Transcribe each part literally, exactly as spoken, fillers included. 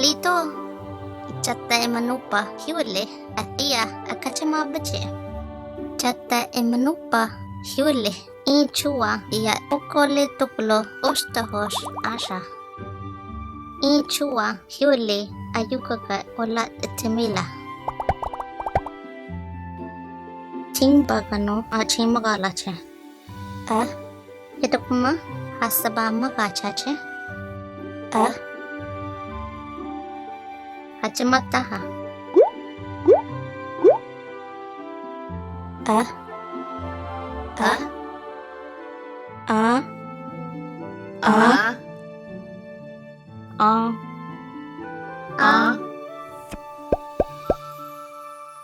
Ito, chatta emanupha hiuele, atia, akachemabbache. Chatta emanupha hiuele, i chua, ia okole toklo, ostahosh, asha. I chua, hiuele, ayukaka, ola, temila. Chimbakano, achimagalache. A. Etokma, hasaba magachache. A. Hachemataha. A. A. A. A. A. A.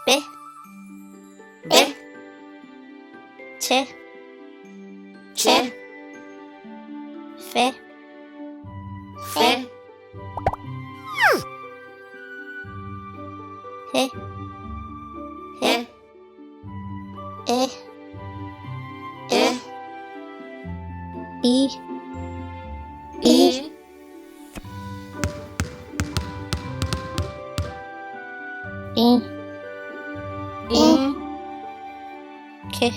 Pe. Pe. Che. Che. Fe. Fe. He. He. E. E. I. I. I. I. I. Ke.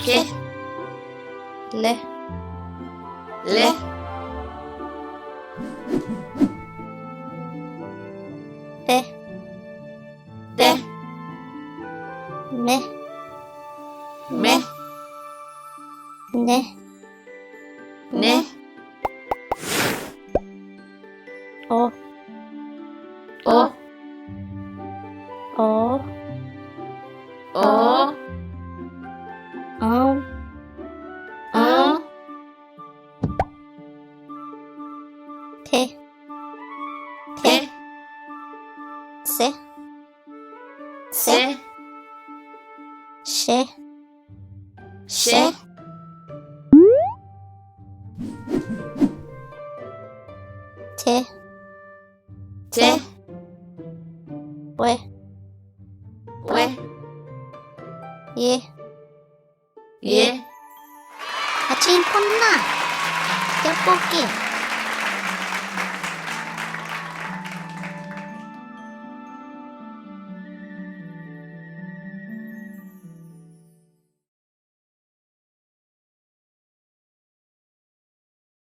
Ke. Le. Le. Pe. Pe. Me. Me. Ne. Ne. O. O. O. O. O. O. Te. Te. Te. Se. Se. She. She. Te. Te. Te. We. We. Ye. Ye. Achin ponna. Yapoke.